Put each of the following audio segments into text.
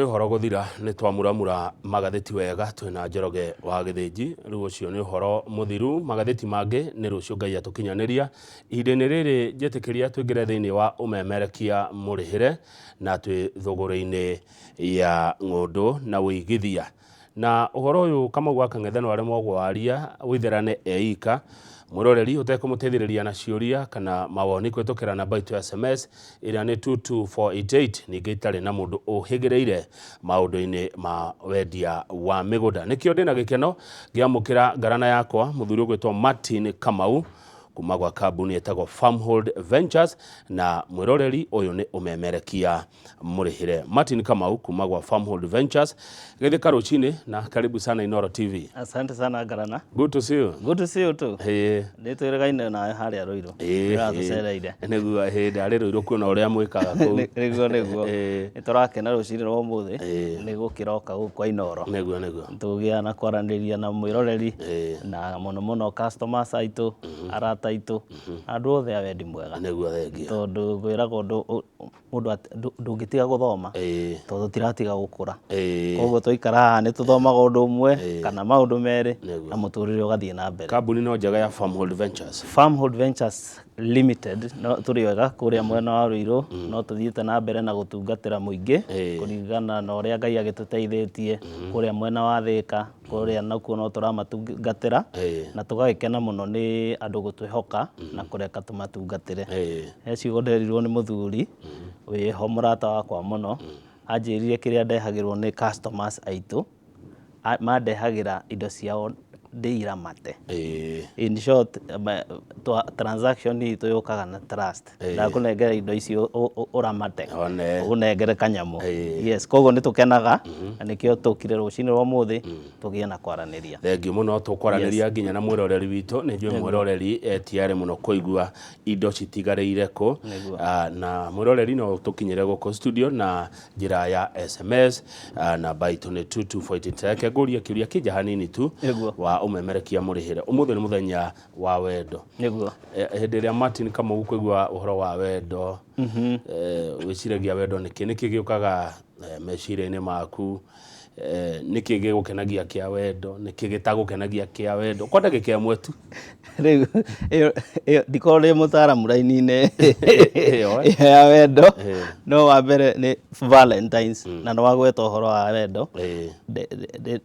Nĩ ũhoro gũthira nĩ twamuramura magathĩti wega twĩna Njoroge wa Gĩthĩnji. Rĩu ũcio nĩ ũhoro mũthiru, magathĩti mangĩ nĩ rũciũ Ngai atũkinyanĩria. Ihinda-inĩ rĩrĩ njĩtĩkĩria tũingĩre thĩinĩ wa ũmemerekia mũrĩhĩre na twĩ thũgũrĩ-inĩ ya ng'ũndũ na ũigithia. Na ũhoro ũyũ Kamau wa Kang'ethe no aremwo gwaria ũitherane eika mwĩroreri ũtekũmũteithĩrĩria na ciũria kana mawoni kũhĩtũkĩra namba itũ ya SMS ĩrĩa nĩ 22488. Ningĩ itarĩ na mũndũ ũhĩgĩrĩire maũndũ-inĩ ma wendia wa mĩgũnda, nĩkĩo ndĩna gĩkeno ngĩamũkĩra ngarana yakwa mũthuri ũgwĩtwo Martin Kamau kuma gwa kambuni ĩtagwo Farmhold Ventures. Na mwĩroreri, ũyũ nĩ ũmemerekia mũrĩhĩre. Martin Kamau kuma gwa Farmhold Ventures, gĩthĩka rũcinĩ na karibu sana Inoro TV. Asante sana, Ngarana. Good to see you. Good to see you too. Nĩ twĩrĩgaine nawe harĩa Rũirũ. Ũratũcereire. Nĩguo, ndarĩ Rũirũ kuona ũrĩa mwĩkaga kũu. Nĩguo. Nĩ tũrakena rũcinĩ rwa ũmũthĩ nĩ gũkĩroka gũkũ kwa Inoro. Nĩguo. Tũgĩa na kwaranĩria na mwĩroreri na mũno mũno customers aitũ, arata aitũ, andũ othe a wendi mwega. Nĩguo, thengia. Tondũ ngwĩraga ũndũ mũndũ ndũngĩtiga gũthoma tondũ tũtiratiga gũkũra. Koguo twaikara haha nĩ tũthomaga ũndũ ũmwe kana maũndũ merĩ na mũtũrĩre ũgathiĩ na mbere. Kambuni no njega ya Farmhold Ventures. Farmhold Ventures Limited no tũrĩ wega kũrĩa mwena wa Rũirũ, no tũthiĩte na mbere na gũtungatĩra mũingĩ kũringana na ũrĩa Ngai agĩtũteithĩtie kũrĩa mwena wa Thĩka, kũrĩa nakuo no tũramatungatĩra na tũgagĩkena mũno nĩ andũ gũtwĩhoka na kũreka tũmatungatĩre. He ciugo nderirwo nĩ mũthuri wĩho, mũrata wakwa mũno, anjĩrire kĩrĩa ndehagĩrwo nĩ customers aitũ, mandehagĩra indo ciao ndĩiramate. In short, transaction itũ yũkaga na trust. Ndakũnengera indo icio ũramate, One. ũnengere kanyamũ. Yes, koguo nĩ tũkenaga na nĩkĩo tũkire rũcinĩ rwa ũmũthĩ tũgĩe na kwaranĩria. Thengiũ mũno. Tũkwaranĩria nginya na mwĩroreri witũ. Nĩ njũĩ mwĩroreri etiarĩ mũno kũigua indo citigarĩire kũ. Na mwĩroreri no tũkinyĩre gũkũ studio na njĩra ya SMS, namba itũ nĩ 2248. Reke ngũrie kĩũria kĩnja hanini tu wa ũmemerekia mũrĩhĩre. Ũmũthĩ nĩ mũthenya wa wendo. Nĩguo. Hĩndĩ ĩrĩa Martin Kamau kũigua ũhoro wa wendo, wĩciragia wendo nĩkĩ? Nĩkĩ gĩũkaga meciria-inĩ maku? Nĩkĩ gĩgũkenagia kĩa wendo? Nĩkĩ gĩtagũkenagia kĩa wendo kwa ndagĩka ĩmwe tu? Rĩu ĩyo ndikorwo ndĩ mũtaaramu raini-inĩ ĩyo, ĩyo ya wendo, no wa mbere nĩ Valentines na nĩ wagweta ũhoro wa wendo.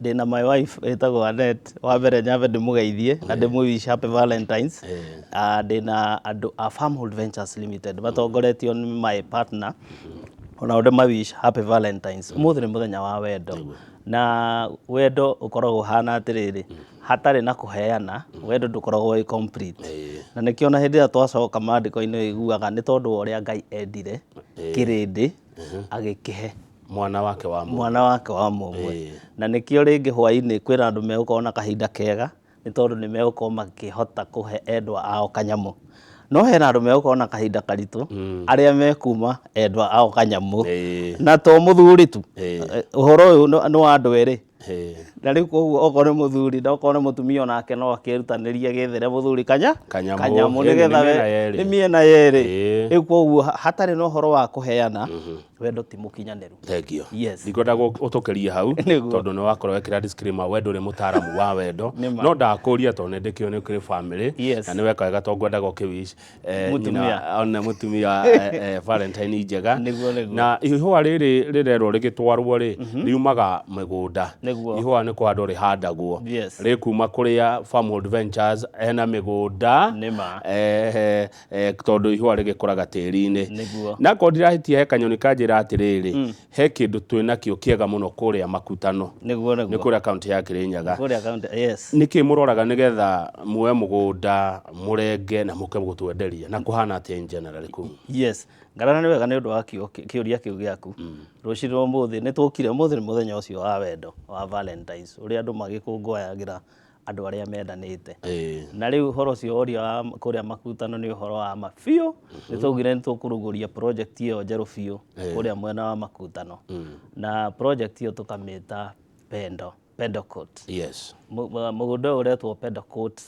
Ndĩna my wife ĩtagwo Annette. Wa mbere nyambe ndĩmũgeithie na ndĩmũ wish happy Valentines. Ndĩna andũ a Farmhold Ventures Limited matongoretio nĩ my partner, onao ndĩma wish happy Valentines. Ũmũthĩ nĩ mũthenya wa wendo na wendo ũkoragwo ũhana atĩrĩrĩ, hatarĩ na kũheana wendo ndũkoragwo wĩ complete. Na nĩkĩo na hĩndĩ ĩrĩa twacoka maandĩko-inĩ ũiguaga nĩ tondũ wa ũrĩa Ngai endire kĩrĩndĩ agĩkĩhe mwana wake wa mũmwe. Mwana wake wa mũmwe. Na nĩkĩo rĩngĩ hwaĩ-inĩ kwĩna andũ megũkorwo na kahinda kega nĩ tondũ nĩ megũkorwo makĩhota kũhe endwa ao kanyamũ, no hena andũ megũkorwo na kahinda karitũ arĩa mekuma endwa ao kanyamũ na to mũthuri tu. Ũhoro ũyũ nĩ wa andũ erĩ. Na rĩu koguo okorwo nĩ mũthuri na okorwo nĩ mũtumia, onake no akĩrutanĩrie agĩethere mũthuri kanya kanyamũ. Kanyamũ. Ĩni, nĩgetha nĩ mĩena yerĩ. Nĩ mĩena yerĩ. Rĩu koguo hatarĩ na ũhoro wa kũheana, wendo ti mũkinyanĩru. Thengiũ. Yes. Ndikwenda ũtũkĩrie hau tondũ nĩ wakorwo wekĩra disclaimer we ndũrĩ mũtaaramu wa wendo. Nĩ ma. No ndakũria tondũ nĩ ndĩkĩũĩ nĩ ũkĩrĩ family Yes. na nĩ weka wega tondũ ngwendaga ũkĩ wish Mũtumia. One mũtumia Valentine njega. Nĩguo. Na ihũa rĩrĩ rĩrerwo rĩgĩtwarwo rĩ riumaga mĩgũnda. Nĩguo. Ihũa nĩ kũhandwo rĩhandagwo. Rĩkuma kũrĩa Farmhold Ventures ena mĩgũnda. Nĩ ma. Tondũ ihũa rĩgĩkũraga tĩri-inĩ. Nĩguo. Na korwo ndirahĩtia he kanyoni kanjĩra atĩrĩrĩ, he kĩndũ twĩnakĩo kĩega mũno kũrĩa Makutano. Nĩguo. Nĩ Nĩguo. kũrĩa kaunti ya Kĩrĩnyaga. Kũrĩa kaunti, yes. Nĩkĩ mũroraga nĩgetha muoe mũgũnda mũrenge na mũke gũtwenderia na kũhana atĩa in general kũu? Yes, Ngarana, nĩ wega nĩ ũndũ wa kĩũria kĩu gĩaku. Rũcinĩ rwa ũmũthĩ nĩ tũkire, ũmũthĩ nĩ mũthenya ũcio wa wendo wa Valentines, ũrĩa andũ magĩkũngũyagĩra andũ arĩa mendanĩte. Na rĩu ũhoro ũcio woria wa kũrĩa Makutano nĩ ũhoro wa ma biũ. Nĩ twaugire nĩ tũkũrugũria project ĩyo njerũ biũ kũrĩa mwena wa Makutano, na project ĩyo tũkamĩta Pendo Court. Mũgũnda ũyũ ũretwo Pendo Court.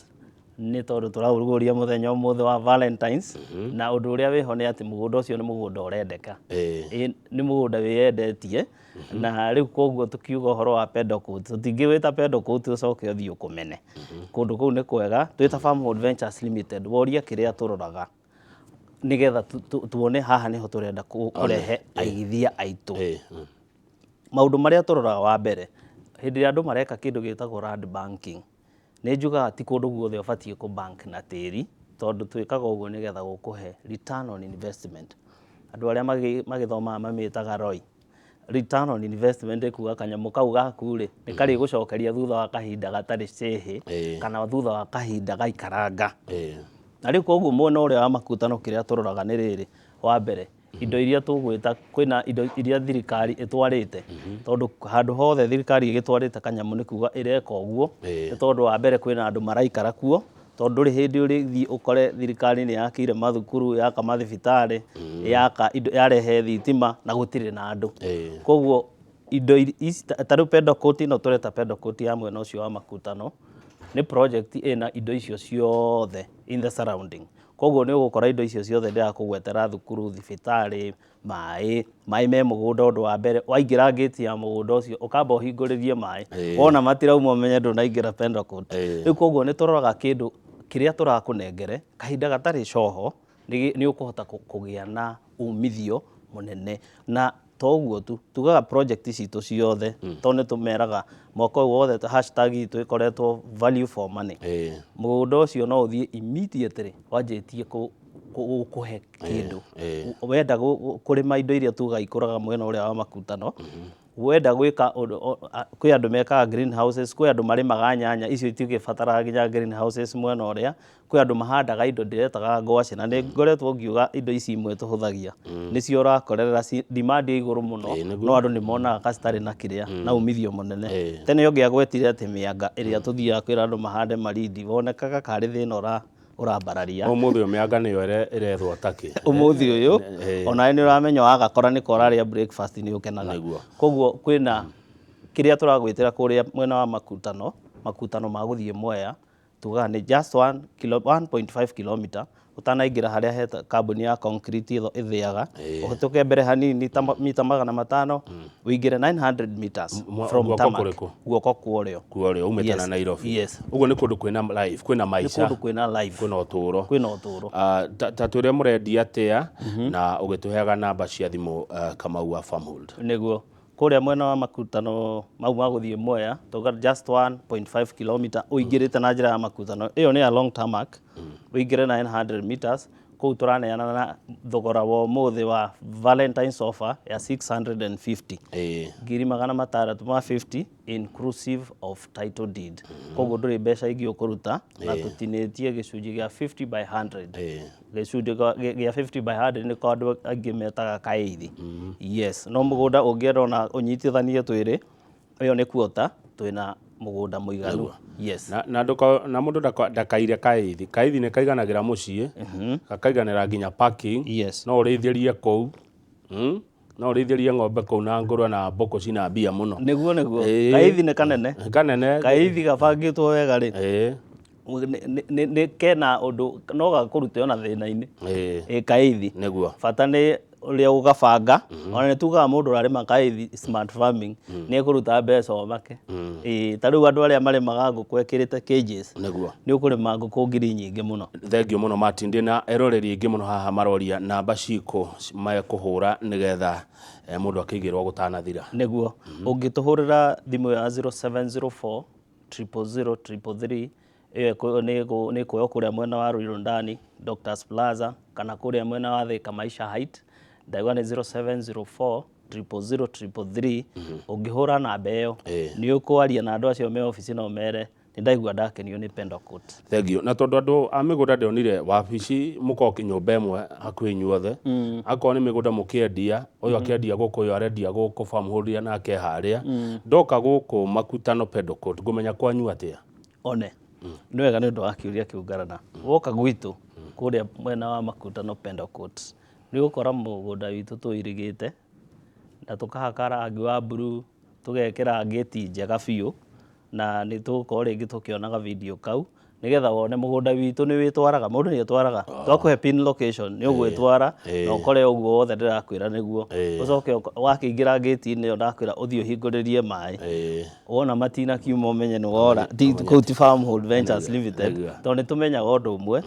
Nĩ tondũ tũraũrugũria mũthenya ũmũthĩ wa Valentines, na ũndũ ũrĩa wĩho nĩ atĩ mũgũnda ũcio nĩ mũgũnda ũrendeka. Nĩ mũgũnda wĩyendetie, na rĩu koguo tũkiuga ũhoro wa Pendocoat, tũtingĩwĩta Pendocoat ũcoke ũthiĩ ũkũmene. Kũndũ kũu nĩ kwega. Twĩta Farmhold Ventures Limited, woria kĩrĩa tũroraga nĩgetha tuone haha nĩho tũrenda kũrehe aigithia aitũ. Maũndũ marĩa tũroraga, wa mbere, hĩndĩ ĩrĩa andũ mareka kĩndũ gĩtagwo land banking, nĩ njugaga ti kũndũ guothe ũbatiĩ kũ bank na tĩri, tondũ twĩkaga ũguo nĩgetha gũkũhe return on investment. Andũ arĩa magĩthomaga mamĩtaga ROI. Return on investment ĩkuga kanyamũ kau gaku rĩ, nĩ karĩgũcokeria thutha wa kahinda gatarĩ cĩhĩ kana thutha wa kahinda gaikaranga. Na rĩu koguo mwena ũrĩa wa makutano kĩrĩa tũroraga nĩ rĩrĩ: wa mbere, indo iria tũgwĩta kwĩna indo iria thirikari ĩtwarĩte, tondũ handũ hothe thirikari ĩgĩtwarĩte kanyamũ nĩ kuga ĩreka ũguo nĩ tondũ wa mbere kwĩna andũ maraikara kuo, tondũ ndũrĩ hĩndĩ ũrĩthiĩ ũkore thirikari nĩ yakire mathukuru, yaka mathibitarĩ, yaka indo, yarehe thitima na gũtirĩ na andũ. Koguo indo ici ta rĩu Pendocoat ĩno tũreta Pendocoat ya mwena ũcio wa makutano nĩ project ĩna indo icio ciothe in the surrounding. Koguo nĩ ũgũkora indo icio ciothe ndĩrakũgwetera: thukuru, thibitarĩ, maĩ. Maĩ me mũgũnda. Ũndũ wa mbere, waingĩra ngĩti ya mũgũnda ũcio ũkamba ũhingũrĩrie maĩ. Wona matirauma, ũmenye ndũnaingĩra Pendocoat. Rĩu koguo nĩ tũroraga kĩndũ kĩrĩa tũrakũnengere kahinda gatarĩ coho nĩ ũkũhota kũgĩa na umithio mũnene. Na to ũguo tu, tugaga project citũ ciothe, tondũ nĩ tũmeraga mwaka ũyũ wothe hashtag itũ ĩkoretwo value for money. Mũgũnda ũcio no ũthiĩ immediately wanjĩtie gũkũhe kĩndũ. Wenda kũrĩma indo iria tugaga ikũraga mwena ũrĩa wa makutano, wenda gwĩka ũndũ kwĩ andũ mekaga greenhouses, kwĩ andũ marĩmaga nyanya, icio itigĩbataraga nginya greenhouses mwena ũrĩa. Kwĩ andũ mahandaga indo ndĩretaga ngwacĩ, na nĩ ngoretwo ngiuga indo ici imwe tũhũthagia nĩcio ũrakorerera demand ĩ igũrũ mũno. No andũ nĩ monaga ka citarĩ na kĩrĩa na umithio mũnene. Tene ũngĩagwetire atĩ mĩanga ĩrĩa tũthiaga kwĩra andũ mahande Malindi, wonekaga karĩ thĩna ũrambararia. Ũmũthĩ ũyũ mĩanga nĩyo ĩrethwo takĩ. Ũmũthĩ ũyũ onawe nĩ ũramenya wagakora nĩko ũrarĩa breakfast nĩ ũkenaga. Koguo kwĩna kĩrĩa tũragwĩtĩra kũrĩa mwena wa makutano, makutano ma gũthiĩ Mwea, tugaga nĩ just 1.5 kilometer ũtanaingĩra harĩa he kambuni ya concrete ĩthĩaga, ũhĩtũke mbere hanini ta mita 500, ũingĩre 900 meters from guoko tarmac. Kũrĩkũ? Guoko kwa ũrĩo. Kuorĩa umĩte na Yes, Nairobi. Yes. Ũguo nĩ kũndũ kwĩna life, kwĩna Nĩ maica. kũndũ kwĩna life. Kwĩna ũtũũro. Kwĩna ũtũũro. Ah, ta twĩre mũrendia atĩa na ũgĩtũheaga namba cia thimũ, Kamau wa Farmhold. Nĩguo kũrĩa mwena wa makutano mau ma gũthiĩ Mwea, tuga just 1.5 kilometer ũingĩrĩte na njĩra ya makutano ĩyo nĩ along tarmac, ũingĩre 900 meters kũu tũraneana na thogora wa ũmũthĩ wa Valentine's offer ya 650 650,000 inclusive of title deed. Koguo ndũrĩ mbeca ingĩ ũkũruta, na tũtinĩtie gĩcunjĩ gĩa 50 by 100. Gĩcunjĩ gĩa 50 by 100 nĩko andũ aingĩ metaga kaĩithi. Yes, no mũgũnda ũngĩenda ona ũnyitithanie twĩrĩ, ĩyo nĩ kuota twĩna mũgũnda mũiganu. Yes. Na mũndũ ndakaire kaithi. Kaithi nĩ kaiganagĩra mũciĩ, gakaiganĩra nginya parking. No ũrĩithĩrie kũu. No ũrĩithĩrie ng'ombe kũu na ngũrwe na mbũkũ cina mbia mũno. Nĩguo. Kaithi nĩ kanene. Kanene. Kaithi gabangĩtwo wega rĩ, nĩ kena ũndũ no gakũrute ona thĩna-inĩ. Ĩ kaithi. Bata nĩ ũrĩa ũgabanga. Ona nĩ tugaga mũndũ ũrarĩma kaithi smart farming nĩ ekũruta mbeca omake. Ĩ ta rĩu andũ arĩa marĩmaga ngũkũ ekĩrĩte cages, nĩ ũkũrĩma ngũkũ ngiri nyingĩ mũno. Thengiũ mũno, Martin. Ndĩna eroreri aingĩ mũno haha maroria namba cikũ mekũhũra nĩgetha mũndũ akĩigĩrwo gũtanathira. Nĩguo ũngĩtũhũrĩra thimũ ya 0704 000 333, ĩyo nĩ ĩkuoywo kũrĩa mwena wa Ruiru Ndani, Doctors Plaza, kana kũrĩa mwena wa Thika Maisha Height. Ndauga nĩ 0704 000 333. Ũngĩhũra namba ĩyo, nĩ ũkwaria na andũ acio me obici na ũmere nĩ ndaigua ndakenio nĩ Pendocoat. Thengiũ. Na tondũ andũ a mĩgũnda, ndĩronire wabici mũkorwo nyũmba ĩmwe hakuhĩ inyuothe, akorwo nĩ mĩgũnda mũkĩendia, ũyũ akĩendia gũkũ, ũyũ arendia gũkũ, Farmhold nake harĩa, ndoka gũkũ makutano Pendocoat, ngũmenya kwanyu atĩa? One nĩ wega nĩ ũndũ wa kĩũria kĩu ngarana. Woka gwitũ kũrĩa mwena wa makutano Pendocoat, nĩ ũgũkora mũgũnda witũ tũirigĩte na tũkahaka rangi wa blue, tũgekĩra ngĩti njega biũ, na nĩ tũgũkorwo rĩngĩ tũkĩonaga video kau. Nĩgetha wone mũgũnda witũ nĩ wĩtwaraga, mũndũ nĩ etwaraga. Twakũhe pin location nĩ ũgwĩtwara na ũkore ũguo wothe ndĩrakwĩra nĩguo. Ũcoke wakĩingĩra ngĩti-inĩ ĩyo ndakwĩra ũthiĩ ũhingũrĩrie maĩ. Wona matinakiuma ũmenye nĩ wora. Kũu ti Farmhold Ventures Limited, tondũ nĩ tũmenyaga ũndũ ũmwe,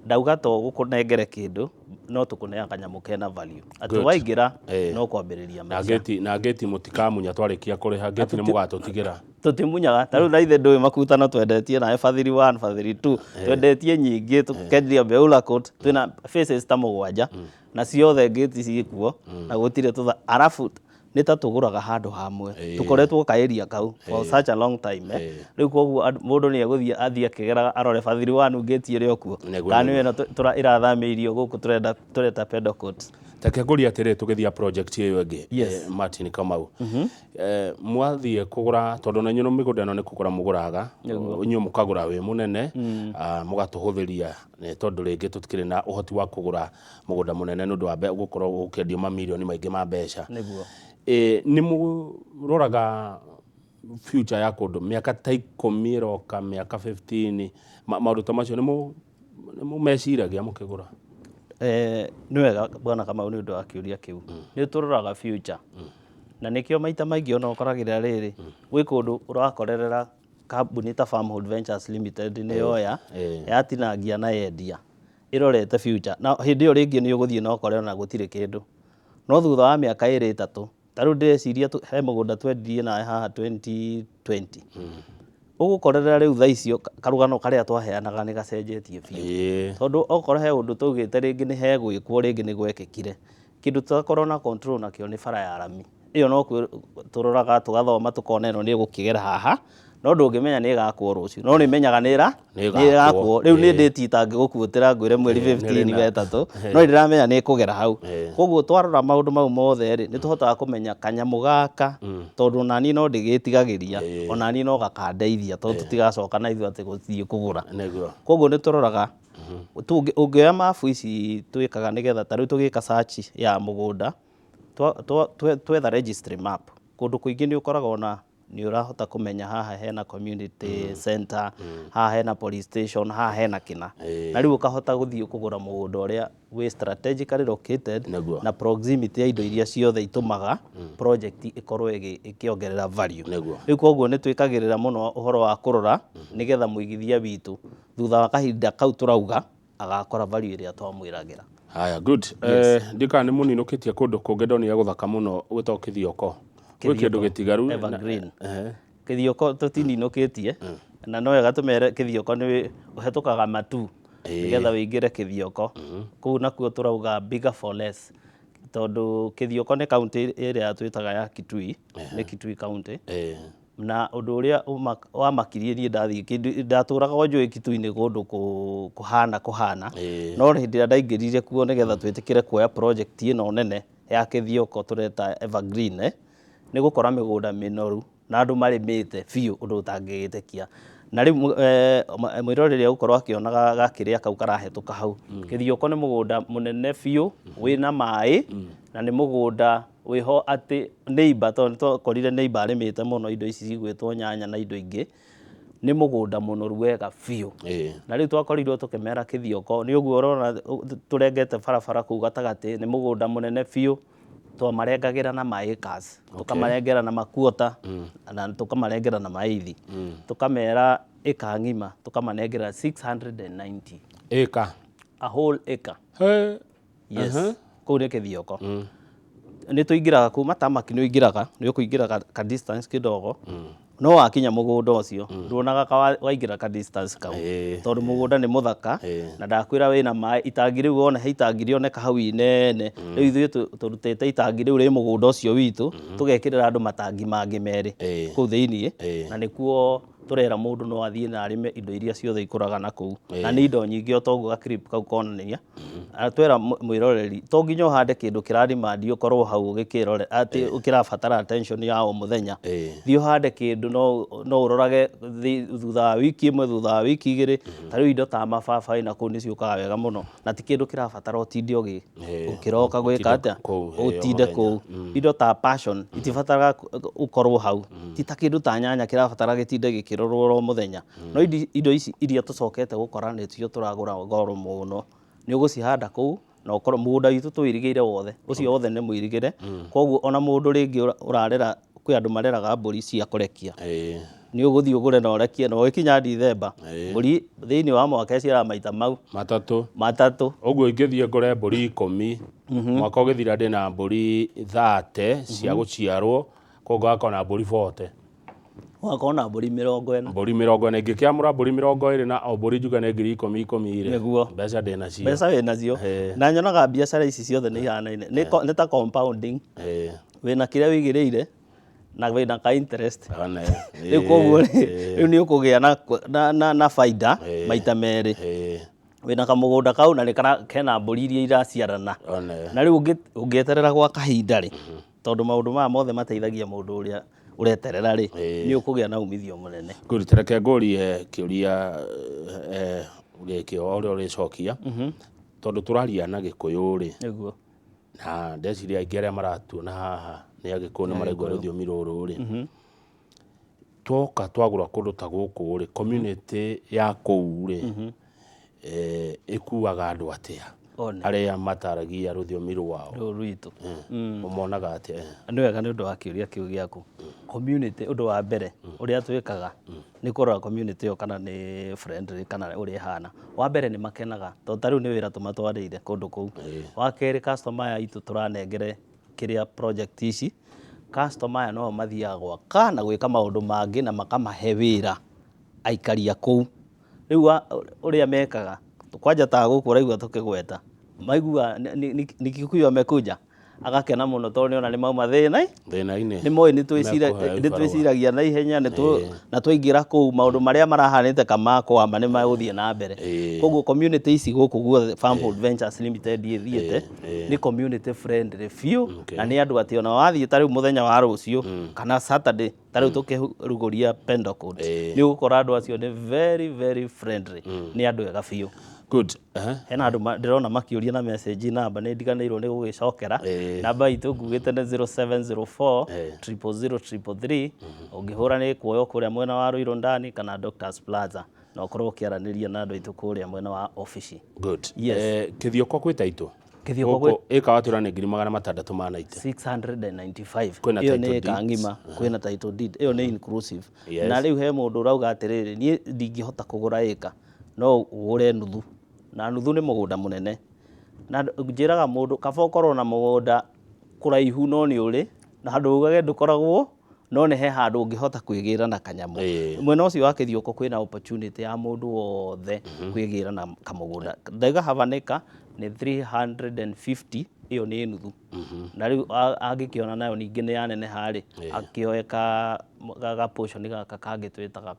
ndauga to gũkũnengere kĩndũ, no tũkũneaga kanyamũ kena value. Atĩ waingĩra no kwambĩrĩria maica. Na ngĩti mũtikamunya twarĩkia kũrĩha, ngĩti nĩ mũgatũtigĩra. Tũtimunyaga ta rĩu na ithe ndũĩ makutano twendetie nawe bathiri 1 bathiri 2, twendetie nyingĩ, tũkendia Beula Court, twĩna faces ta 7 na ciothe ngĩti ciĩkuo na gũtirĩ tũtha. Arabu nĩ ta tũgũraga handũ hamwe, tũkoretwo ka area kau for such a long time, eh. Rĩu koguo mũndũ nĩ egũthiĩ athiĩ akĩgeraga arore bathiri 1 ngĩti ĩrĩ o kuo, kana nĩ ĩno ĩrathamĩirio gũkũ tũrenda tũreta Pedal Court. Reke ngũrie atĩrĩ, tũgĩthiĩ project ĩyo ĩngĩ, Martin Kamau, mwathiĩ kũgũra, tondũ na inyuĩ mĩgũnda ĩno nĩ kũgũra mũgũraga, inyuĩ mũkagũra wĩ mũnene, mũgatũhũthĩria tondũ rĩngĩ tũtikĩrĩ na ũhoti wa kũgũra mũgũnda mũnene nĩ ũndũ wa gũkorwo ũkĩendio mamirioni maingĩ ma mbeca. Nĩ mũroraga future ya kũndũ mĩaka ta 10 ĩroka, mĩaka 15, maũndũ ta macio nĩ mũmeciragia mũkĩgũra? Nĩ wega bwana Kamau nĩ ũndũ wa kĩũria kĩu. Nĩ tũroraga future na nĩkĩo maita maingĩ ona ũkoragĩrĩra rĩrĩ gwĩ kũndũ ũrakorerera kambuni ta Farmhold Ventures Limited nĩ yoya yatinangia na yendia ĩrorete future, na hĩndĩ ĩyo rĩngĩ nĩ ũgũthiĩ na ũkore ona gũtirĩ kĩndũ, no thutha wa mĩaka 2 3, ta rĩu ndĩreciria he mũgũnda twendirie nawe haha 2020, ũgũkorerera rĩu thaa icio karũgano karĩa twaheanaga nĩ gacenjetie biũ, tondũ okorwo he ũndũ twaugĩte rĩngĩ nĩ hegwĩkwo, rĩngĩ nĩ gwekĩkire. Kĩndũ tũtakorwo na control nakĩo nĩ bara ya rami ĩyo, no tũroraga tũgathoma tũkona ĩno nĩ ĩgũkĩgera haha, no ndũngĩmenya nĩ ĩgakwo rũciũ, no nĩ menyaga nĩ ĩgakwo. Rĩu nĩ ndĩti itangĩgũkuĩtĩra ngwĩre mweri 15 wetatũ, no ndĩramenya nĩ ĩkũgera hau. Koguo twarora maũndũ mau mothe rĩ, nĩ tũhotaga kũmenya kanyamũ gaka, tondũ onaniĩ no ndĩgĩtigagĩria, onaniĩ no gakandeithia, tondũ tũtigacoka na ithuĩ atĩ gũthiĩ kũgũra. Koguo nĩ tũroraga ũngĩoya mabu ici twĩkaga nĩgetha ta rĩu tũgĩka search ya mũgũnda, twetha registry map, kũndũ kũingĩ nĩ ũkoraga ona nĩ ũrahota kũmenya haha hena community center, haha hena police station, haha hena kĩna, na rĩu ũkahota gũthiĩ kũgũra mũgũnda ũrĩa wĩ strategically located na proximity ya indo iria ciothe itũmaga project ĩkorwo ĩkĩongerera value. Rĩu koguo nĩ twĩkagĩrĩra mũno ũhoro wa kũrora nĩgetha mũigithia witũ thutha wa kahinda kau tũrauga agakora value ĩrĩa twamwĩragĩra. Haya, good. Ndikana nĩ mũninũkĩtie kũndũ kũngĩ ndonire gũthaka mũno gwĩtagwo Kĩthioko. Gwĩ kĩndũ gĩtigaru. Evergreen. Kĩthioko tũtininũkĩtie, na no wega tũmere Kĩthioko nĩ ũhetũkaga matu nĩgetha ũingĩre Kĩthioko. Kũu nakuo tũrauga bigger for less, tondũ Kĩthioko nĩ kaunti ĩrĩa twĩtaga ya Kitui, nĩ Kitui County. Na ũndũ ũrĩa wamakirie niĩ ndathiĩ kĩndũ ndatũraga o njũĩ Kitui nĩ kũndũ kũhana kũhana, no hĩndĩ ĩrĩa ndaingĩrire kuo nĩgetha twĩtĩkĩre kuoya project ĩno nene ya Kĩthioko tũreta Evergreen, nĩ gũkora mĩgũnda mĩnoru na andũ marĩmĩte biũ ũndũ ũtangĩgĩtĩkia. Na rĩu mwĩroreri egũkorwo akĩona gakĩrĩa kau karahĩtũka hau. Kĩthioko nĩ mũgũnda mũnene biũ wĩna maĩ, na nĩ mũgũnda wĩho atĩ neighbor, tondũ nĩtwakorire neighbor arĩmĩte mũno indo ici cigwĩtwo nyanya na indo ingĩ, nĩ mũgũnda mũnoru wega biũ. Na rĩu twakorirwo tũkĩmera Kĩthioko nĩ ũguo ũrona tũrengete barabara kũu gatagatĩ, nĩ mũgũnda mũnene biũ, twamarengagĩra na ma acres, tũkamarengera na makuota, na tũkamarengera na maithi, tũkamera ĩka ng'ima tũkamanengera 690 Ĩka. A whole acre. Yes. Kũu nĩ Kĩthioko. Nĩ tũingĩraga kũu matamaki, nĩ ũingĩraga, nĩ ũkũingĩra ka distance kidogo, no wakinya mũgũnda ũcio nduonaga ka waingĩra ka distance kau, tondũ mũgũnda nĩ mũthaka na ndakwĩra wĩna maĩ, itangi rĩu wona he itangi rĩoneka hau inene. Rĩu ithuĩ tũrutĩte itangi rĩu rĩ mũgũnda ũcio witũ, tũgekĩrĩra andũ matangi mangĩ merĩ kũu thĩiniĩ, na nĩkuo tũrera mũndũ no athiĩ na arĩme indo iria ciothe ikũraga na kũu, na nĩ indo nyingĩ o ta ũguo ga clip kau konania. Twera mwĩroreri to nginya ũhande kĩndũ kĩra demand ũkorwo hau ũgĩkĩrore atĩ kĩrabatara attention ya o mũthenya. Thiĩ ũhande kĩndũ no ũrorage thutha wa wiki 1, thutha wa wiki 2. Ta rĩu indo ta mababaĩ na kũu nĩ ciũkaga wega mũno, na ti kĩndũ kĩrabatara ũtinde ũkĩroka gwĩka atĩa, ũtinde kũu. Indo ta passion itibataraga ũkorwo hau, ti ta kĩndũ ta nyanya kĩrabatara gĩtinde gĩkĩrorwo. ikĩrorwo oro mũthenya. No indo ici iria tũcokete gũkora nĩcio tũragũra goro mũno, nĩ ũgũcihanda kũu na ũkorwo mũgũnda witũ tũwĩirigĩire wothe, ũcio wothe nĩ mũirigĩre. Koguo ona mũndũ rĩngĩ ũrarera, kwĩ andũ mareraga mbũri cia kũrekia, nĩ ũgũthiĩ ũgũre na ũrekie, na ũgĩkinya Dithemba mbũri thĩinĩ wa mwaka ĩciaraga maita mau matatũ. Matatũ. Ũguo ingĩthiĩ ngũre mbũri 10, mwaka ũgĩthira ndĩna mbũri 30 cia gũciarwo, koguo ngakorwo na mbũri 40. Ũgakorwo na mbũri 40. Mbũri 40. Ingĩkĩamũra mbũri 20 na o mbũri njuge nĩ ngiri ikũmi ikũmi rĩ, Nĩguo. mbeca ndĩnacio. Mbeca wĩnacio. Na nyonaga biacara ici ciothe nĩ ihanaine, nĩ ta compounding. Wĩna kĩrĩa wĩigĩrĩire na wĩna ka interest. One. Rĩu koguo rĩ, rĩu nĩ ũkũgĩa na baida maita merĩ. Wĩna kamũgũnda kau na nĩ kena mbũri iria iraciarana. One. Na rĩu ũngĩeterera gwa kahinda rĩ, tondũ maũndũ maya mothe mateithagia mũndũ ũrĩa ũreterera rĩ, nĩ ũkũgĩa na umithio mũnene. Good, reke ngũrie kĩũria gĩkĩ o ũrĩa ũrĩcokia, tondũ tũraria na Gĩkũyũ rĩ, Nĩguo. na ndeciria aingĩ arĩa maratuona haha nĩ Agĩkũyũ nĩ maraigua rũthiomi rũrũ rĩ, twoka twagũra kũndũ ta gũkũ rĩ, community ya kũu rĩ, ĩkuaga andũ atĩa One. arĩa mataragia rũthiomi rwao? Rũrũ rwitũ. Ũmonaga atĩa? Nĩ wega nĩ ũndũ wa kĩũria kĩu gĩaku. Community, ũndũ wa mbere ũrĩa twĩkaga nĩ kũrora community ĩyo kana nĩ friendly kana ũrĩa ĩhana. Wa mbere nĩ makenaga tondũ ta rĩu nĩ wĩra tũmatwarĩire kũndũ kũu. Wa kerĩ, customer aya aitũ tũranengere kĩrĩa project ici, customer aya no mathiaga gwaka na gwĩka maũndũ mangĩ na makamahe wĩra aikari a kũu. Rĩu ũrĩa mekaga, kwanja ta gũkũ ũraigua tũkĩgweta, maigua ni Kikuyu amekuja, agakena mũno tondũ nĩona nĩ mauma thĩna thĩna-inĩ, nĩ moĩ nĩ Mekũheo ibarũa. twĩciragia na ihenya na twaingĩra kũu maũndũ marĩa marahanĩte kamakwama nĩ magũthiĩ na mbere. Koguo community ici gũkũ guothe Farmhold Ventures Limited ĩthiĩte nĩ community friendly biũ, na nĩ andũ atĩ ona wathiĩ ta rĩu mũthenya wa rũciũ kana Saturday, ta rĩu tũkĩrugũria Pentecost, nĩ ũgũkora andũ acio nĩ very very friendly, nĩ andũ ega biũ. Good. Hena andũ ndĩrona makĩũria na message namba, nĩ ndiganĩirwo nĩ gũgĩcokera. Namba itũ ngugĩte nĩ 0704 000 333. Ũngĩhũra nĩ kuoywo kũrĩa mwena wa Ruiru ndani kana Doctors Plaza, na ũkorwo ũkĩaranĩria na andũ aitũ kũrĩa mwena wa obici. Good. Yes. Kĩthioko kwĩ taitũ? Kĩthioko Gũkũ ĩka watwĩra nĩ 690,000. 695. Kwĩna Ĩyo title nĩ ĩka deeds. ng'ima, kwĩna title deed, ĩyo nĩ inclusive. Yes. Na rĩu he mũndũ ũrauga atĩrĩrĩ, niĩ ndingĩhota kũgũra ĩka, no ũgũre nuthu, na nuthu nĩ mũgũnda mũnene, na njĩraga mũndũ kaba ũkorwo na mũgũnda kũraihu no nĩ ũrĩ na handũ ugage ndũkoragwo, no nĩ he handũ ũngĩhota kwĩgĩra na kanyamũ. Mwena ũcio wa Kĩthioko kwĩna opportunity ya mũndũ wothe kwĩgĩra na kamũgũnda. Ndaiga habanĩka nĩ 350, ĩyo nĩ nuthu. Na rĩu angĩkĩona nayo ningĩ nĩ yaneneha rĩ, akĩoe ka portion gaka kangĩ twĩtaga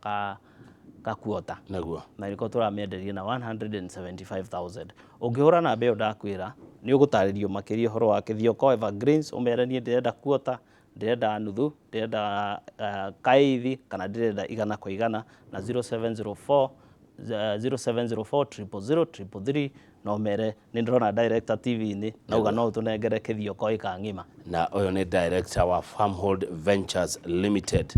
ka quarter. Naguo. Na nĩko tũramĩenderia na 175,000. Ũngĩhũra namba ĩyo ndakwĩra, nĩ ũgũtarĩrio makĩria ũhoro wa Kĩthioko Evergreens, ũmere niĩ ndĩrenda quarter, ndĩrenda nuthu, ndĩrenda kaithi kana ndĩrenda igana kwa igana, na 0704 0704 000 333, no mere nĩ ndĩrona director TV-inĩ nauga no ũtũnengere Kĩthioko ĩka ng'ima. Na ũyũ nĩ director wa Farmhold Ventures Limited.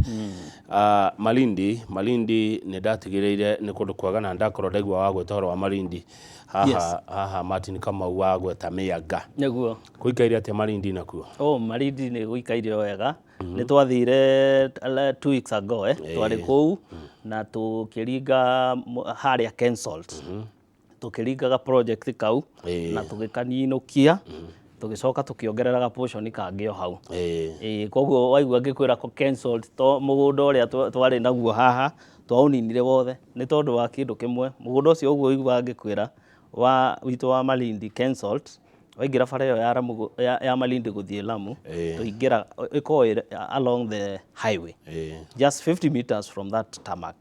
Malindi, Malindi nĩ ndatigĩrĩire nĩ kũndũ kwega na ndakorwo ndaigua wa gwĩta ũhoro wa Malindi haha. Yes. Haha Martin Kamau wa gweta mĩanga. Nĩguo. Kũikaire atĩa Malindi nakuo? Oh, Malindi nĩ gũikaire o wega. Nĩ twathire 2 weeks ago, twarĩ kũu na tũkĩringa harĩa Kensalt, tũkĩringaga project kau na tũgĩkaninũkia, tũgĩcoka tũkĩongerera ga portion kangĩ o hau. Ĩĩ, koguo waigua ngĩkwĩra ko Kensalt, to mũgũnda ũrĩa twarĩ naguo haha twaũninire wothe nĩ tondũ wa kĩndũ kĩmwe. Mũgũnda ũcio ũguo ũiguaga ngĩkwĩra wa witũ wa Malindi Kensalt, waingĩra bara ĩyo ya Lamu ya Malindi gũthiĩ Lamu, tũingĩra ĩkoragwo ĩ along the highway, just 50 meters from that tarmac.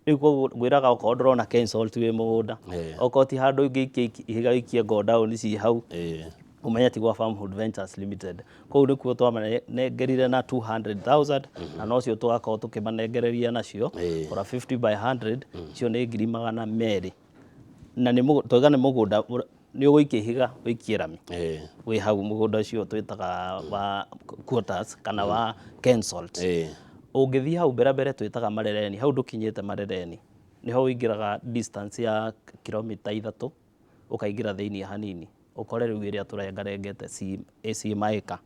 Rĩu koguo ngwĩraga okorwo ndũrona Kensalt wĩ mũgũnda, okorwo ti handũ ũngĩikia ihiga ũikie godown ci hau, ũmenye ti gwa Farmhold Ventures Limited. Kũu nĩkuo twamanengerire na 200,000, na nocio tũgakorwo tũkĩmanengereria nacio for a 50 by 100, icio nĩ 200,000, na nĩ twauga nĩ mũgũnda nĩ ũgũikia ihiga ũikie rami wĩ hau mũgũnda ũcio twĩtaga wa quarters kana wa Kensalt. Ũngĩthiĩ hau mbere mbere twĩtaga Marereni, hau ndũkinyĩte Marereni, nĩho ũingĩraga distance ya kilomita 3 ũkaingĩra thĩiniĩ hanini, ũkore rĩu ĩrĩa tũrengarengete ci maĩka.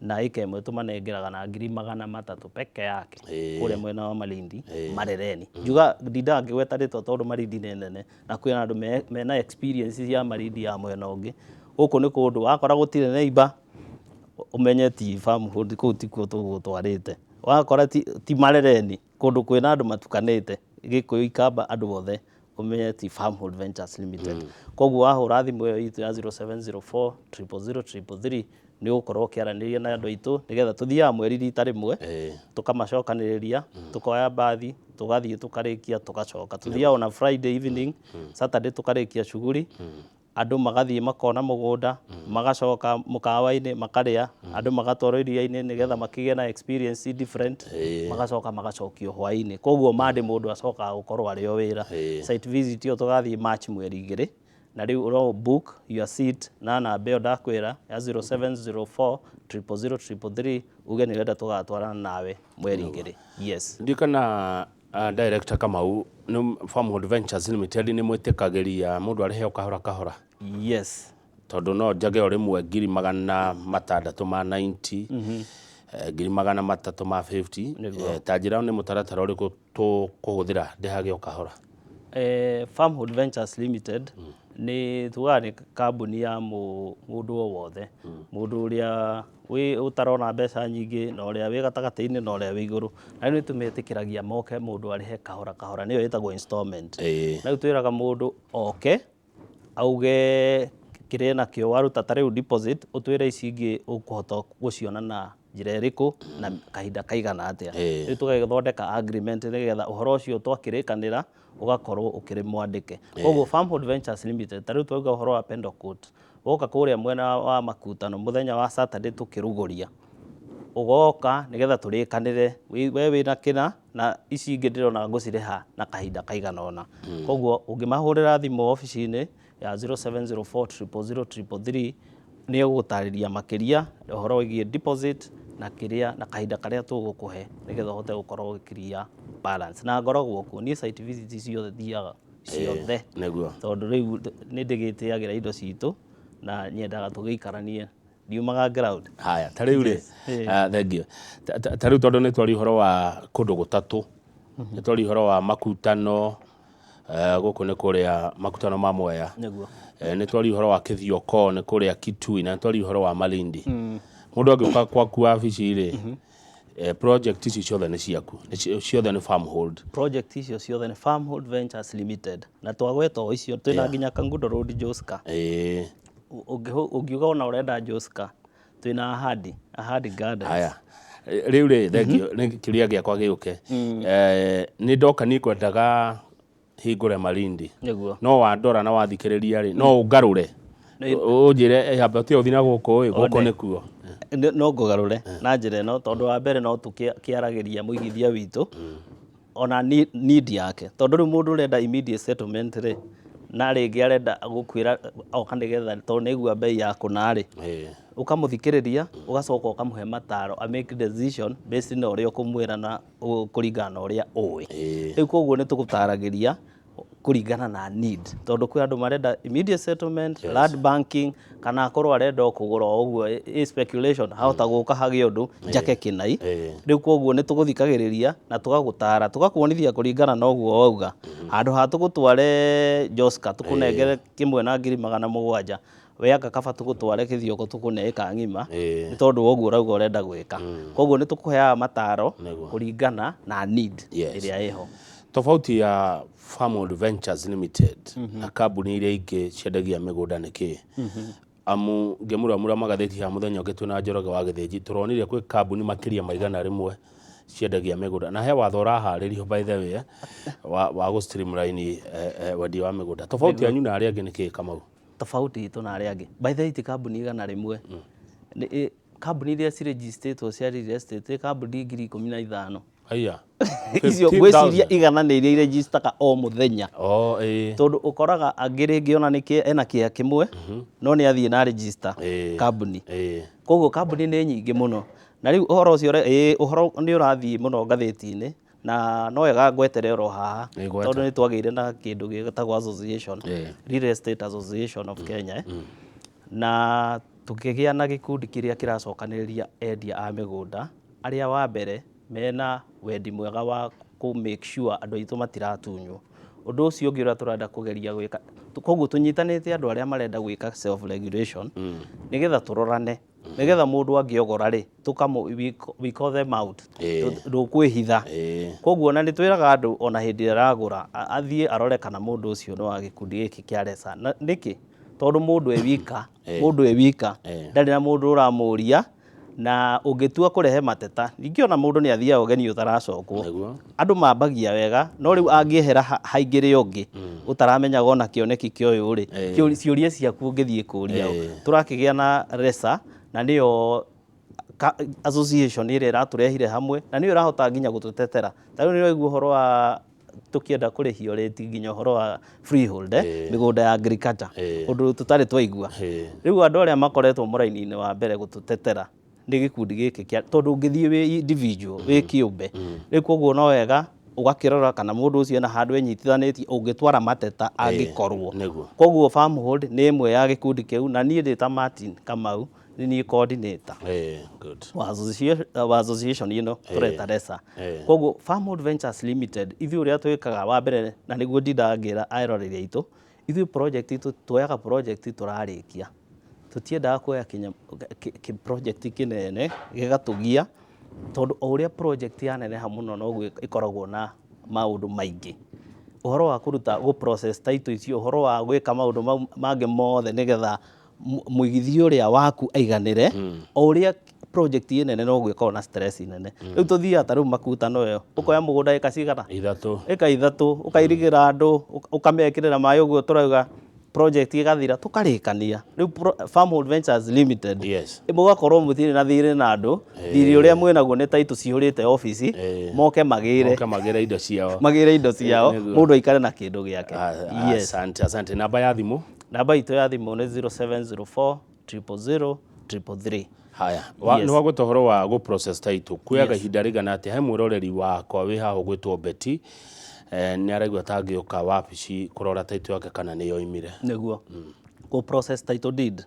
Na ĩka ĩmwe tũmanengeraga na 300,000 peke yake kũrĩa mwena wa Malindi, Marereni. Njuga ndindaga ngĩgweta rĩtwa tondũ Malindi nĩ nene na kwĩna andũ mena experience ya Malindi ya mwena ũngĩ. Gũkũ nĩ kũndũ wakora gũtirĩ neighbor, ũmenye ti farmhold kũu tikuo tũgũtwarĩte. Wakora ti Marereni, kũndũ kwĩna andũ matukanĩte, Gĩkũyũ, Ikamba, andũ othe, ũmenye ti Farmhold Ventures Limited. Koguo wahũra thimũ ĩyo itũ ya 0704 000 333 nĩ ũgũkorwo ũkĩaranĩria na andũ aitũ, nĩgetha tũthiaga mweri rita rĩmwe, tũkamacokanĩrĩria, tũkoya mbathi, tũgathiĩ tũkarĩkia, tũgacoka. Tũthiaga ona Friday evening, Saturday tũkarĩkia shughuli, andũ magathiĩ makona mũgũnda, magacoka mũkawa-inĩ makarĩa, andũ magatwarwo iria-inĩ nĩgetha makĩgĩe na experience different, magacoka magacokio hwaĩ-inĩ. Koguo Monday mũndũ acokaga gũkorwo arĩ o wĩra. Site visit ĩyo tũgathiĩ March mweri 2, na rĩu ũro book your seat na namba ĩyo ndakwĩra ya 0704 000 333, uge nĩ ũrenda tũgatwarana nawe mweri 2. Yes. Ndirikana director Kamau, nĩ Farmhold Ventures Limited nĩ mwĩtĩkagĩria mũndũ arĩhe o kahora kahora? Yes. Tondũ no njage o rĩmwe 690,000, 350,000. Ta njĩra nĩ mũtaratara ũrĩkũ tũkũhũthĩra ndĩhage o kahora? Farmhold Ventures Limited nĩ tugaga nĩ kambuni ya mũndũ o wothe, mũndũ ũrĩa wĩ ũtarona mbeca nyingĩ na ũrĩa wĩ gatagatĩ-inĩ na ũrĩa wĩ igũrũ. Na rĩu nĩ tũmetĩkĩragia moke mũndũ arĩhe kahora kahora, nĩyo ĩtagwo installment. Na rĩu twĩraga mũndũ oke auge kĩrĩa enakĩo waruta ta rĩu deposit, ũtwĩre ici ingĩ ũkũhota gũciona na njĩra ĩrĩkũ na kahinda kaigana atĩa. Rĩu tũgagĩthondeka agreement nĩgetha ũhoro ũcio twakĩrĩkanĩra ũgakorwo ũkĩrĩ mwandĩke. Koguo Farmhold Ventures Limited, ta rĩu twauga ũhoro wa Pendo Court, woka kũrĩa mwena wa Makutano mũthenya wa Saturday tũkĩrugũria, ũgoka nĩgetha tũrĩkanĩre we wĩna kĩna na ici ingĩ ndĩrona ngũcirĩha na kahinda kaigana ũna. Koguo ũngĩmahũrĩra thimũ obici-inĩ ya 0704 000 333 nĩ egũgũtarĩria makĩria ũhoro wĩgiĩ deposit na kĩrĩa na kahinda karĩa tũgũkũhe nĩgetha ũhote gũkorwo ũgĩkiria balance. Na ngoragwo kuo niĩ site visit ciothe thiaga ciothe, tondũ rĩu nĩ ndĩgĩtĩagĩra indo citũ na nyendaga tũgĩikaranie, ndiumaga ground. Haya, ta rĩu rĩ, thank you. Ta rĩu tondũ nĩ twaria ũhoro wa kũndũ gũtatũ, nĩ twaria ũhoro wa Makutano, gũkũ nĩ kũrĩa Makutano ma Mwea, nĩ twaria ũhoro wa Kĩthioko, nĩ kũrĩa Kitui, na nĩ twaria ũhoro wa Malindi. Mũndũ angĩũka gwaku wabici rĩ, project ici ciothe nĩ ciaku? Ciothe nĩ Farmhold? Project icio ciothe nĩ Farmhold Ventures Limited, na twagweta o icio twĩna nginya Kangundo Road, Joska. Ũngiuga ona ũrenda Joska, twĩna Ahadi, Ahadi Gardens. Haya, rĩu rĩ, thank you, nĩ kĩũria gĩakwa gĩũke. Nĩ ndoka niĩ kwendaga hingũre Malindi, no wandora na wathikĩrĩria rĩ, no ũngarũre ũnjĩre amba tiga ũthiĩ na gũkũ ĩ, gũkũ nĩkuo? No ngũgarũre na njĩra ĩno, tondũ wa mbere no tũkĩaragĩria mũigithia witũ ona need yake, tondũ rĩu mũndũ ũrenda immediate settlement rĩ, na rĩngĩ arenda gũkwĩra oka nĩgetha tondũ nĩaigua bei ya kũna rĩ, ũkamũthikĩrĩria, ũgacoka ũkamũhe mataro a make decision based na ũrĩa ũkũmwĩra na kũringana na ũrĩa ũĩ. Rĩu koguo nĩ tũgũtaragĩria kũringana na need, tondũ kwĩ andũ marenda immediate settlement, land banking, kana akorwo arenda o kũgũra o ũguo ĩ speculation, ahota gũka hagĩe ũndũ njake kĩnai. Rĩu koguo nĩ tũgũthikagĩrĩria na tũgagũtara, tũgakuonithia kũringana na ũguo wauga. Handũ ha tũgũtware Joska tũkũnengere kĩmwe na 700,000, we anga kaba tũgũtware Kĩthioko tũkũne ĩka ng'ima, nĩ tondũ wa ũguo ũrauga ũrenda gwĩka. Koguo nĩ tũkũheaga mataro kũringana na need ĩrĩa ĩho. Tofauti ya Farmhold Ventures Limited na kambuni iria ingĩ ciendagia mĩgũnda nĩ kĩĩ? Amu ngĩmuramura magathĩti ha mũthenya ũngĩ twĩna Njoroge wa Gĩthĩnji, tũronire kwĩ kambuni makĩria ma 100 ciendagia mĩgũnda, na he watho ũraharĩrio, by the way, wa gũ streamline wendia wa mĩgũnda. Tofauti yanyu na arĩa angĩ nĩ kĩĩ, Kamau? Tofauti itũ na arĩa angĩ, by the way, ti kambuni 100. Kambuni iria cirĩnjistĩtwo cia real estate nĩ kambuni 15,000. Aya. Icio ngwĩciria 100 nĩ iria iregistaga o mũthenya. Oh, ĩĩ. Tondũ ũkoraga angĩ rĩngĩ ona nĩ ena kĩea kĩmwe, no nĩ athiĩ na register kambuni. Koguo kambuni nĩ nyingĩ mũno. Na rĩu ũhoro ũcio ĩĩ ũhoro nĩ ũrathiĩ mũno ngathĩti-inĩ na no wega ngwetere oro haha Ĩ, gweta. tondũ nĩ twagĩire na kĩndũ gĩtagwo association, Real Estate Association of Kenya, na tũkĩgĩa na gĩkundi kĩrĩa kĩracokanĩrĩria endia a mĩgũnda arĩa wa mbere mena wendi mwega wa kũ make sure andũ aitũ matiratunywo. Ũndũ ũcio ũngĩ ũrĩa tũrenda kũgeria gwĩka, koguo tũnyitanĩte andũ arĩa marenda gwĩka self regulation nĩgetha tũrorane, nĩgetha mũndũ angĩogora rĩ, tũkamũ we call them out. Ndũkwĩhitha. Koguo ona nĩ twĩraga andũ ona hĩndĩ ĩrĩa aragũra athiĩ arore kana mũndũ ũcio nĩ wa gĩkundi gĩkĩ kĩa RESA. Na nĩkĩ? Tondũ mũndũ e wika, mũndũ e wika ndarĩ na mũndũ ũramũria, na ũngĩtua kũrehe mateta, ningĩ ona mũndũ nĩ athiaga ũgeni ũtaracokwo. Andũ mambagia wega, no rĩu angĩehera haingĩre ũngĩ ũtaramenyaga ona kĩoneki kĩa ũyũ rĩ, ciũria ciaku ũngĩthiĩ kũria ũ. Tũrakĩgĩa na RESA, na nĩyo association ĩrĩa ĩratũrehire hamwe, na nĩyo ĩrahota nginya gũtũtetera. Ta rĩu nĩ ũraigua ũhoro wa tũkĩenda kũrĩhio rĩti nginya ũhoro wa freehold, mĩgũnda ya agriculture, ũndũ tũtarĩ twaigua. Rĩu andũ arĩa makoretwo mũraini-inĩ wa mbere gũtũtetera nĩ gĩkundi gĩkĩ kĩa, tondũ ũngĩthiĩ wĩ individual, wĩ kĩũmbe, rĩu koguo no wega ũgakĩrora kana mũndũ ũcio ena handũ enyitithanĩtie ũngĩtwara mateta angĩkorwo. Koguo Farmhold nĩ ĩmwe ya gĩkundi kĩu, na niĩ ndĩ ta Martin Kamau nĩ niĩ coordinator wa association, wa association ĩno tũreta RESA. Koguo Farmhold Ventures Limited, ithuĩ ũrĩa twĩkaga wa mbere, na nĩguo ndindaga ngĩra eroreri aitũ, ithuĩ project itũ tuoyaga project tũrarĩkia, tũtiendaga kuoya project kĩnene gĩgatũgia, tondũ o ũrĩa project yaneneha mũno noguo ĩkoragwo na maũndũ maingĩ, ũhoro wa kũruta gũ process title icio, ũhoro wa gwĩka maũndũ mau mangĩ mothe nĩgetha mũigithia ũrĩa waku aiganĩre. O ũrĩa project ĩ nene noguo ĩkoragwo na stress nene. Rĩu tũthiaga ta rĩu makutano ĩyo, ũkoya mũgũnda ĩka cigana? 3. Ĩka 3, ũkairigĩra andũ, ũkamekĩrĩra maĩ ũguo tũrauga, project ĩgathira tũkarĩkania. Rĩu Farmhold Ventures Limited, mũgakorwo mũtirĩ na thirĩ na andũ, thirĩ ũrĩa mwĩnaguo nĩ title cihũrĩte obici, moke magĩre, moke magĩre indo ciao, magĩre indo ciao, mũndũ aikare na kĩndũ gĩake. Asante, asante. Namba ya thimũ? Namba itũ ya thimũ nĩ 0704 000 333. Haya, nĩ wagweta ũhoro wa gũ process title, kuoyaga ihinda rĩigana atĩa? He mwĩroreri wakwa wĩ haha ũgwĩtwo Betty, nĩ araigua ta angĩũka wabici kũrora title yake kana nĩ yoimire. Nĩguo gũ process title deed,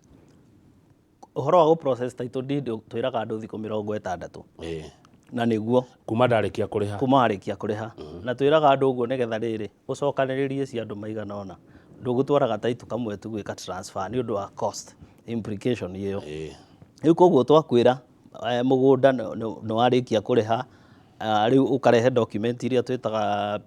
ũhoro wa gũ process title deed twĩraga andũ thikũ 60. Na nĩguo kuma ndarĩkia kũrĩha. Kuma warĩkia kũrĩha. Na twĩraga andũ ũguo nĩgetha rĩrĩ ũcokanĩrĩrie cia andũ maigana ũna, ndũgũtwaraga title kamwe tu gwĩka transfer nĩ ũndũ wa cost implication ĩyo. Rĩu koguo twakwĩra mũgũnda nĩ warĩkia kũrĩha, rĩu ũkarehe document iria twĩtaga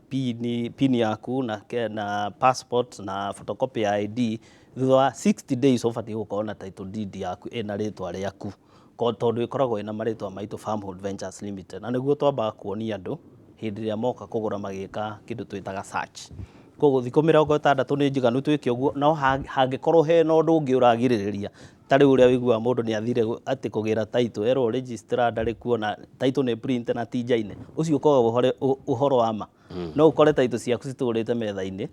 PIN yaku na passport na photocopy ya ID. Thutha wa 60 days ũbatiĩ gũkorwo na title deed yaku ĩna rĩtwa rĩaku, tondũ ĩkoragwo ĩna marĩtwa maitũ Farmhold Ventures Limited, na nĩguo twambaga kuonia andũ hĩndĩ ĩrĩa moka kũgũra magĩka kĩndũ twĩtaga search. Koguo thikũ 60 nĩ njiganu twĩke ũguo, no hangĩkorwo hena ũndũ ũngĩ ũragirĩrĩria, ta rĩu ũrĩa ũiguaga mũndũ nĩ athire atĩ kũgĩra title, erwo registrar ndarĩ kuo na title nĩ print na ti njaine, ũcio ũkoragwo ũhoro wa ma. No ũkore title ciaku citũrĩte metha-inĩ,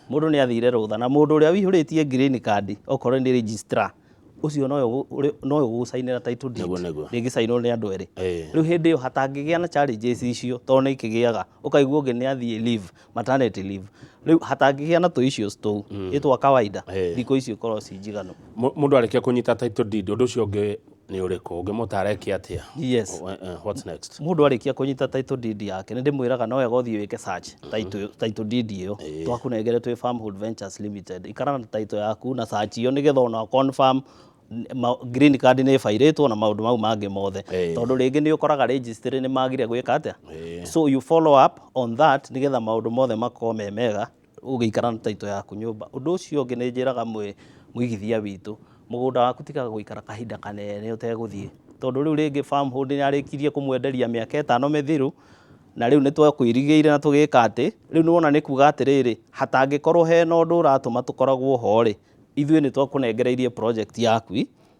mũndũ nĩ athire rũtha, na mũndũ ũrĩa ũihũrĩtie green card okorwo nĩ registrar ũcio nowe ũgũcainĩra title deed, rĩngĩcainwo nĩ andũ erĩ. Rĩu hĩndĩ ĩyo hatangĩgĩa na challenges icio, tondũ nĩ ikĩgĩaga, ũkaigua ũngĩ nĩ athiĩ leave, maternity leave, rĩu hatangĩgĩa na tũ issues tũu ĩ twa kawaida, thikũ icio ikorwo ci njiganu. Mũndũ arĩkia kũnyita title deed, ũndũ ũcio ũngĩ nĩ ũrĩkũ? Ũngĩmũtara eke atĩa? Yes. What's next? Mũndũ arĩkia kũnyita title deed yake, nĩ ndĩmwĩraga no wega ũthiĩ wĩke search title deed ĩyo twakũnengere twĩ Farmhold Ventures Limited. Ikara na title yaku na search ĩyo nĩgetha ona confirm green card nĩ ĩbairĩtwo na maũndũ mau mangĩ mothe, tondũ rĩngĩ nĩ ũkoraga registry nĩ magire gwĩka atĩa. So you follow up on that nĩgetha maũndũ mothe makorwo me mega ũgĩikara na title yaku nyũmba. Ũndũ ũcio ũngĩ nĩ njĩraga mũigithia witũ, mũgũnda waku tigaga gũikara kahinda kanene ũtegũthiĩ, tondũ rĩu rĩngĩ Farmhold nĩ arĩkirie kũmwenderia mĩaka 5 mĩthiru, na rĩu nĩ twakwĩrigĩire na tũgĩka atĩ rĩu nĩwona nĩ kuga atĩrĩrĩ, hatangĩkorwo hena ũndũ ũratũma tũkoragwo ho rĩ, ithuĩ nĩ twakũnengereirie project yaku,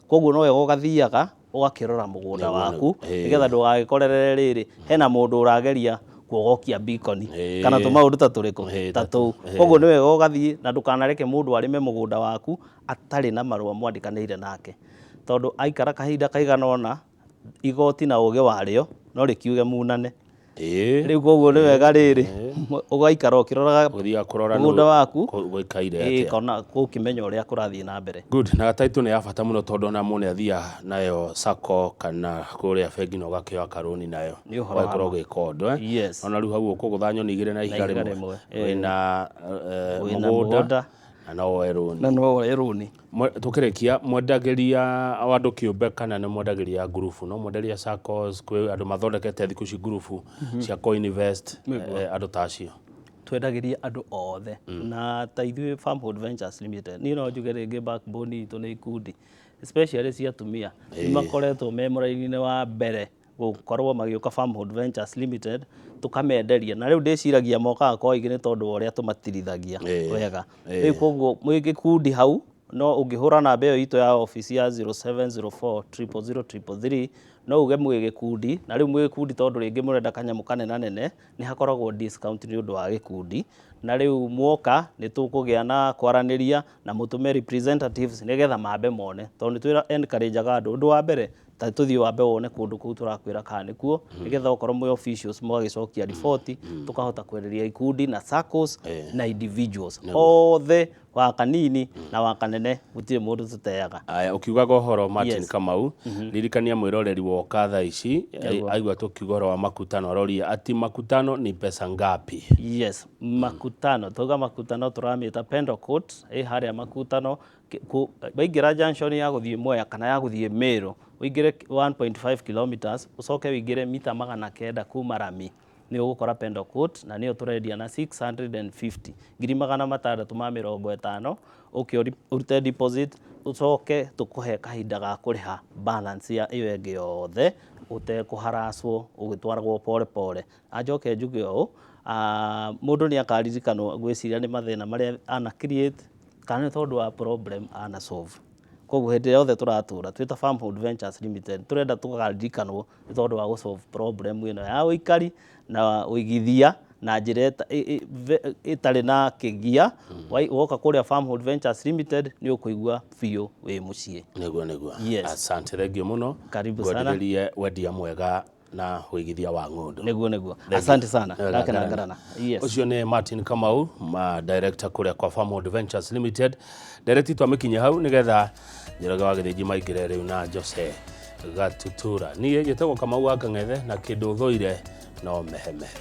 koguo no wega ũgathiaga ũgakĩrora mũgũnda waku nĩgetha ndũgagĩkorerere rĩrĩ hena mũndũ ũrageria kuogokia beacon kana tũmaũndũ ta tũrĩkũ ta tũu. Koguo nĩ wega ũgathiĩ na ndũkanareke mũndũ arĩme mũgũnda waku atarĩ na marũa mwandĩkanĩire nake, tondũ aikara kahinda kaigana ũna Igoti na ũgĩ warĩo no rĩkiuge munane. Rĩu koguo nĩ wega rĩrĩ ũgaikara ũkĩroraga Ũthiaga kũrora mũgũnda waku gũikaire ĩĩ, atĩa. kana gũkĩmenya ũrĩa kũrathiĩ na mbere. Good, na title nĩ ya bata mũno tondũ ona mũndũ nĩathiaga nayo sacco kana kũrĩa bengi na ũgakĩoya karũni nayo. Nĩ ũhoro wa Ũgagĩkorwo ma. ũgĩka ũndũ eh? Yes. Ona rĩu hau ũkũgũtha nyoni igĩrĩ na ihiga ihiga rĩmwe. rĩmwe, Wĩna Wĩna mũgũnda mũgũnda. na no woe rũni. Na no woe rũni. Tũkĩrĩkia mwendagĩria o andũ kĩũmbe kana nĩ mwendagĩria ngurubu? No mwenderia saccos, kwĩ andũ mathondekete thikũ ici ngurubu cia co-invest, andũ ta acio. Twendagĩria andũ othe, na ta ithuĩ Farmhold Ventures Limited, niĩ no njuge rĩngĩ backbone itũ nĩ ikundi, especially cia atumia. Nĩ makoretwo me mũraini-inĩ wa mbere gũkorwo magĩũka Farmhold Ventures Limited tũkamenderia, na rĩu ndĩciragia mokaga kwa ũingĩ nĩ tondũ wa ũrĩa tũmatirithagia wega. Rĩu koguo mwĩ gĩkundi hau no ũngĩhũra namba ĩyo itũ ya office ya 0704 000 333 no uge mwĩ gĩkundi, na rĩu mwĩ gĩkundi tondũ rĩngĩ mũrenda kanyamũ kanenanene nĩ hakoragwo discount nĩ ũndũ wa gĩkundi, na rĩu mwoka nĩ tũkũgĩa na kwaranĩria na mũtũme representatives nĩgetha mambe mone, tondũ nĩ twĩra encourage-aga andũ. Ũndũ wa mbere ta tũthiĩ wambe wone kũndũ kũu tũrakwĩra kana nĩkuo, nĩgetha okorwo mwĩ officials mũgagĩcokia riboti, tũkahota kwenderia ikundi na saccos na individuals othe, wa kanini na wa kanene, gũtirĩ mũndũ tũteaga. Aya, ũkiugaga ũhoro Martin Yes. Kamau, ririkania mwĩroreri woka thaa ici aigua tũkiuga ũhoro wa makutano aroria ati makutano ni pesa ngapi? Yes, makutano tauga makutano tũramĩta Pendo Court ĩ harĩa makutano waingĩra junction ya gũthiĩ Mwea kana ya gũthiĩ Meru, ũingĩre 1.5 kilometers, ũcoke ũingĩre mita 900 kuma rami, nĩ ũgũkora Pendo Court, na nĩyo tũrendia na 650 650,000. Ũke ũrute deposit, ũcoke tũkũhe kahinda ga kũrĩha balance ya ĩyo ĩngĩ yothe ũtekũharacwo, ũgĩtwaragwo pole pole. Anjoke njuge ũũ, mũndũ nĩ akaririkanwo ngwĩciria nĩ mathĩna marĩa ana create kana nĩ tondũ wa problem ana solve. Koguo hĩndĩ yothe tũratũra twĩ ta Farmhold Ventures Limited, tũrenda tũkaririkanwo nĩ tondũ wa gũsolve problem ĩno ya ũikari na ũigithia na njĩra ĩtarĩ na kĩgia. Woka kũrĩa Farmhold Ventures Limited nĩ ũkũigua biũ wĩ mũciĩ. Nĩguo nĩguo. Yes. Asante, thengiũ mũno. Karibu sana. Ngwendererie wendia mwega na ũigithia wa ng'ũndũ. Nĩguo nĩguo, asante sana. Wega, Ndakena ngarana. ngarana. Yes. Ũcio nĩ Martin Kamau, ma director kũrĩa kwa Farmhold Ventures Limited. Direct twamĩkinyia hau nĩgetha Njoroge wa Gĩthĩnji maingĩre rĩu na Jose Gatutura. Niĩ njĩtagwo Kamau wa Kang'ethe na kĩndũ thũire no mehemehe.